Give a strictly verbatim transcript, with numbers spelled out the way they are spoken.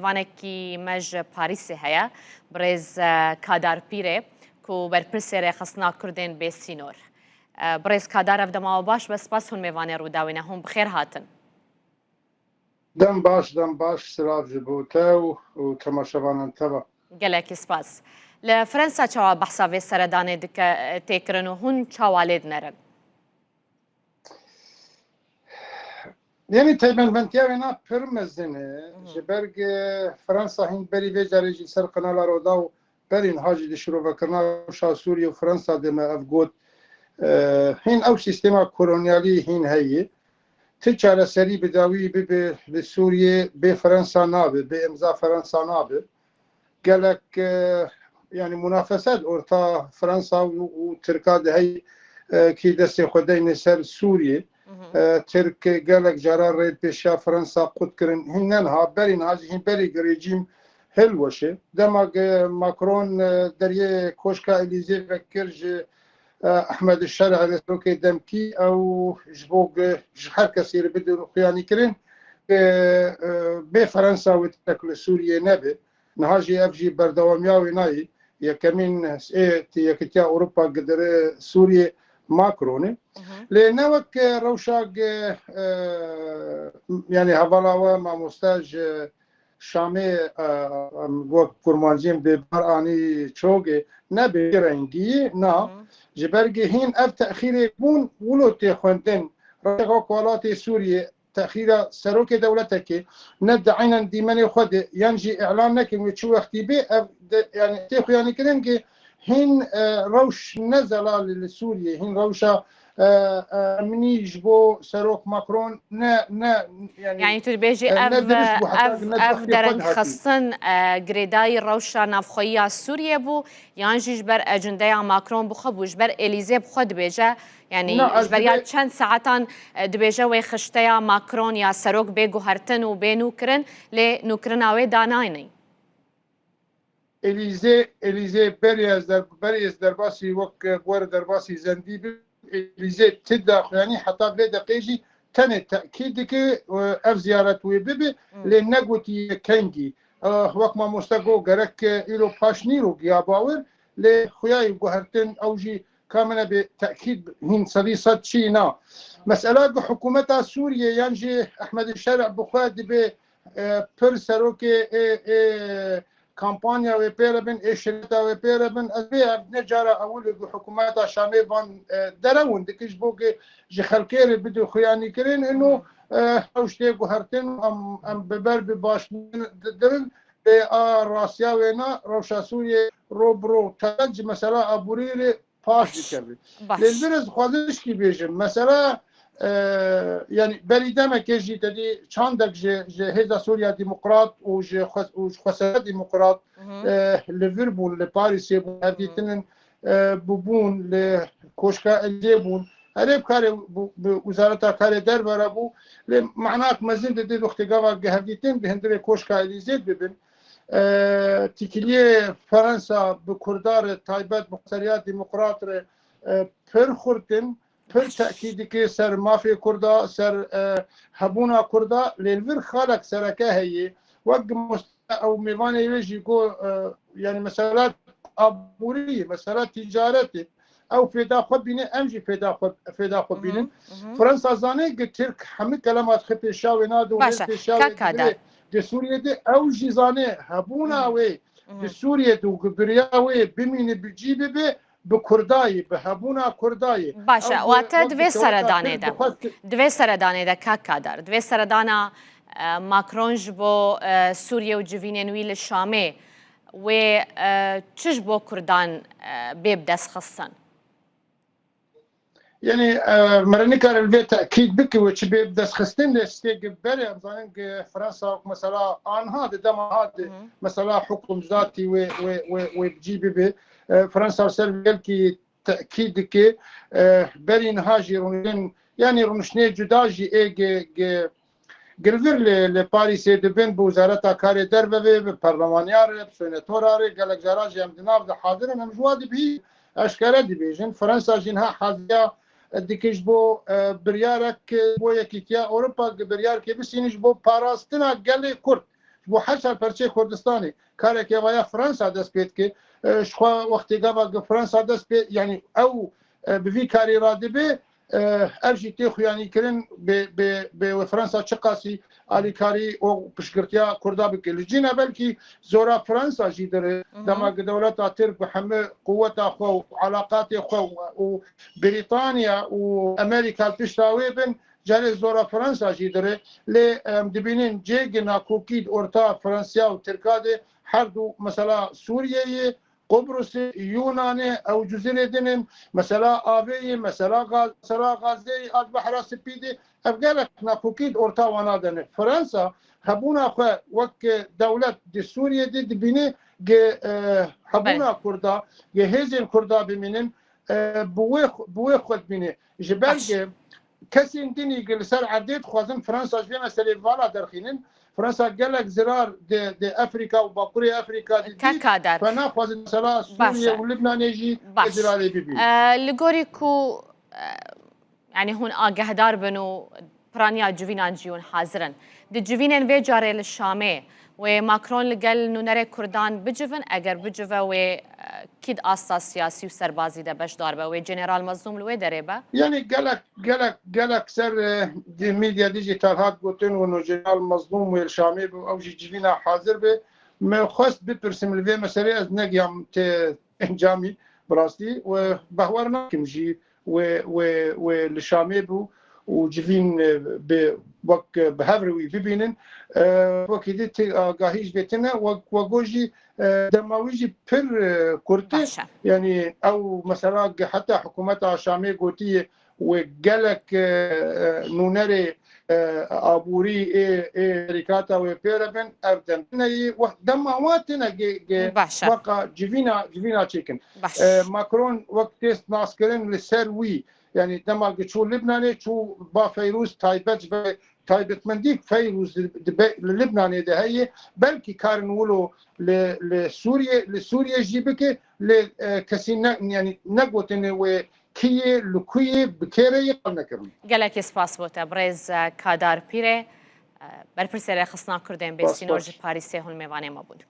Mêvanekî me ji Parîsê heye, birêz, e, Kadar Pîrê, ku berpirsê rêxistina Kurdên bê sînor. E, birêz Kadar, ev dema we baş be, spas hûn mêvanê Rûdawê ne, hûn bi xêr hatin. Dem baş, dem baş, silav ji bo te û, û temaşevanan te ve. Gelekî spas. Li Fransa çawa behsa vê seredanê dike, tê kirin û hûn çawa lê dinerin? Yanî taybetmentiya wê na pir mezin e. Mhm. Ji ber ku Fransa hîn berî vê carê jî ser qenala Rûdaw berî niha jî di şirovekirina rewşa Sûriyê û Fransa de me ev got, e, hîn ew sîstema kolonyalî hîn heye. Ti çareserî bi dawî bibe li Sûriyê bê Fransa nabe, bê imza Fransa nabe. Gelek, e, yanî munafeset orta Fransa û, û Tirka de heye, e, kî destê xwe deyne ser Sûriyê. Mhm. E, Tirk gelek cara rê pêşiya Fransa qut kirin. Hîn ne niha, berî niha jî hîn berî rejîm hilweşe. Dema ku Macron, e, deriyê Koşka Elîzê vekir ji, e, Ehmed Şer'ê serokê demkî, ew ji bo ku ji her kesê re bidin xuyanî kirin, e, e, bê Fransa wê tiştek li Sûriyê nebe. Niha jî ev jî berdewamiya wê nayê. Yekemîn hesê ti Yekîtiya Ewropa gidire Sûriyê Macron e. Mhm. Lê ne wek, e, rewşa ge, e, yanî hevala we mamoste ji Şamê, e, em wek kurmanciyên bêbar anî çogê, ne bi vî rengî, na. Mhm. Ji ber ge hîn ev texîrê bûn, wilo tê xwendin. Rewşa ku welatê Sûriyê texîra serokê dewletekê ne di eynen dîmenê xwe de yan jî îlan nekin wê çi wextî bê, ev de, yanî tê xuyanîkirin ki hîn, e, rewş ne zelal li Sûriyê, hîn rewşa, e, e, emnî ji bo serok Macron ne, ne, yanî, Yanî tu dibêjî e, ev, ne dirist bû, heta ev, ne ev wextê xwe dihatî. Derengxistin, e, girêdayî rewşa navxweyiya Sûriyê bû, yan jî ji ber ecindeya Macron bi xwe bû, ji ber Elîzê bi xwe dibêje, Yanî Na, ez ji beriya dibê- çend saetan, e, dibêje wê xişteya Macron ya serok bê guhertin û bê nûkirin, lê nûkirina wê danayne. Elîzê, Elîzê berî ez der-, berî ez derbasî wek, e, bi we re derbasî zendî bim. Elîzê ti daxuyanî heta vê deqê jî tenê tekîd dike, e, ev ziyaret wê bibe, Hmm. lê negotiye kengî. E, wek mamoste got gerek, e, îro paş nîro giya bawir, lê xuya yî guhertin ew jî ka min e bê tekîd hîn sedî sed çî na. Mesela ku hikûmeta Sûriyê yan jî Ehmed Şer'ê bi xwe dibê, e, pir serokê ê, ê kampanya wê pê re bin, ê şireta wê pê re bin, ez bê ev ne cara ewil e ku hikûmeta Şamê van, e, derewin dike ji bo ku ji xelkê re bide xuyanîkirin. Ino, e, ew ji tê guhertin em, em bi ber bi baş dirin. Lê a rastiya wê na, rewşa Sûriyê ro bi ro teqet ji mesela aborî re paş dikeve. Baş. Lê li vir ez dixwazim tişkî bêjim. Mesela, e, yanî berî demekê jî te dî çandek ji, ji Hêza Sûriya Demokrat û ji xwe-, û ji Xwesere Demokrat, Mhm. e, li vir bûn, li Parîsê bûn, hevdîtinin, e, bûbûn, li Koşka Elîzê bûn. Herê bi karê bû, bi Wezareta Karê Derve re bû. Lê manak mezin didê wextê gava hevdîtin bi hundirê Koşka Elîzê dibin. E, têkiliyê Fransa bi Kurda re, taybet bi Xweseriya Demokrat re, e, pir xurt in, pir tekîd dike ser mafê Kurda, ser, e, hebûna Kurda, lê li vir xalek sereke heye. Wek mamoste ew mêvanê wê jî got, e, yanî mesela aborî, mesela tîcaretê, ew fêda xwe bîne, em jî fêda xwe, fêda xwe Mhm, bînin. mhm. Fransa zane ki Tirk hemî kelema dixê pêşiya wê nade û Baş e, pêşiya wê kak Kadar. digire. Di Sûriyê de ew jî zane hebûna Mhm, wê di mhm. Sûriyê de û biriya wê bimîne bi cî bibe, bi Kurdayê, bi hebûna Kurdayê. Baş e, Ew wa te wek di vê dikeweta seredanê Tirk de, dixwest di vê seredanê de kak Kadar, di vê seredana, e, Macron ji bo, e, Sûriye û civînên wî li Şamê, wê, e, çi ji bo Kurdan, e, bê bi dest xistin? Yanî, e, mere nikare li vê tekîd bike wê çi bê bi dest xistin, lê stêgê berê em zanin ki Fransa wek mesela anha di dema ha di Hı hı. mesela hukum zatî wê, wê, wê, wê bi cî bibe. E, Fransa ser vê yekî tekîd dike, e, berî niha jî rûniştin, yanî rûniştinê cuda jî ê ge, ge, Gilvir li, li Parîsê dibin, bi Wezareta Karê Derve ve, bi perlemanya re, bi senatora re, gelek cara jî em di nav de hazir in, em ji wa dibihî eşkere dibêjin. Fransa jî niha haziya dike ji bo, e, biryarek, bo Yekîtiya Ewropa, biryarkê bisînin ji bo parastina gelê Kurd. bo her çar perçeyê Kurdistanê. Karekê vaya Fransa dest pê dike. E, ji xwe wextê gava gi Fransa dest pê, yanî ew, e, bi vî karî radibe, e, ev jî tê xuyanîkirin bê, bê, bê wê Fransa çiqasî alîkarî û piştgirtiya Kurda bike. Li cîna belkî zora Fransa jî dire, Hı hı. dema gi dewleta Tirk bi hemû quweta xwe û alaqatê xwe û, û Brîtanya û Amerîka li pişta wê bin, carê zora Fransa jî dire. Lê em dibînin cê gi nakokî di orta Fransiya û Tirka de her du mesela Sûriyeyê, Qubrusê, Yûnanê, ew cizîrê din in, mesela avê yê, mesela Gaz-, mesela Gazê yê, a di Behra Spî de, ev gelek nakokî di orta wana de ne. Fransa hebûna xwe wek dewlet di Sûriyê de dibîne gi, e, hebûna Belê. Kurda, gi hêzên Kurda bimînin, e, bi wê xwe, bi wê xwe dibîne. Ji ber Baş. Gi kesên dinî gi li ser erdê dixwazin Fransa ji vê meselê vala derxînin. Fransa gelek zirar di, di Efrîka û Bakurê Efrîka de Ka dît. Kader. Xwe naxwazin mesela Baş Sûriye e. Û Libnanê jî Baş. Zirarê bibî. E, li gorî ku, e, yani hûn agehdar bin û piraniya civînan jî hûn hazir in. Di civînên vê carê li Şamê wê Macron li gel nûnerê Kurdan bicivin, eger bicive wê, e, kî di asta siyasî û serbazî de beşdar be, wê General Mazlûm li wê derê be? Yani gelek, gelek, gelek ser, e, di medya dijital hat gotin û no General Mazlûm wê li Şamê bû, ew jî civîna hazir be. Me xwest bipirsim li vê meselê, ez negiyam tê encamî, bi rastî, we behwer nakim jî wê, wê, wê li Şamê bû û civîn, e, bi, wek, e, bi hev re wî bibînin. E, wekî dî ti agahî ji vê tine, wek, we got jî, e, dema wî jî pir, e, kurt e. Baş e. Yanî ew mesela ge-, heta hikûmeta Şamê gotiye wê gelek, e, e, nûnerê, e, aborî ê, ê şerîkata wê pê re bin, ev dem tine yî, we-, dema wan tine ge-, ge-, Baş e. Weka civîna, civîna çêkin. Baş. E, Macron wek tê naskirin li ser wî, yanî dema gi çû Libnanê, çû ba Feyrûz taybet ji ber taybetmendî Feyrûz di, di be-, li Libnanê de heye, belkî karin wilo li, li Sûriye, li Sûriye jî bike, lê, e, kesî ne, yanî negotine wê kî yê, li ku yê, bi kê re yê qal nekirin. Gelekî spas bo te, birêz, e, Kadar Pîrê, e, berpirsê Rêxistina Kurdên Spas, Bêsînor spas. Ji Parîsê hûn mêvanê me bûn.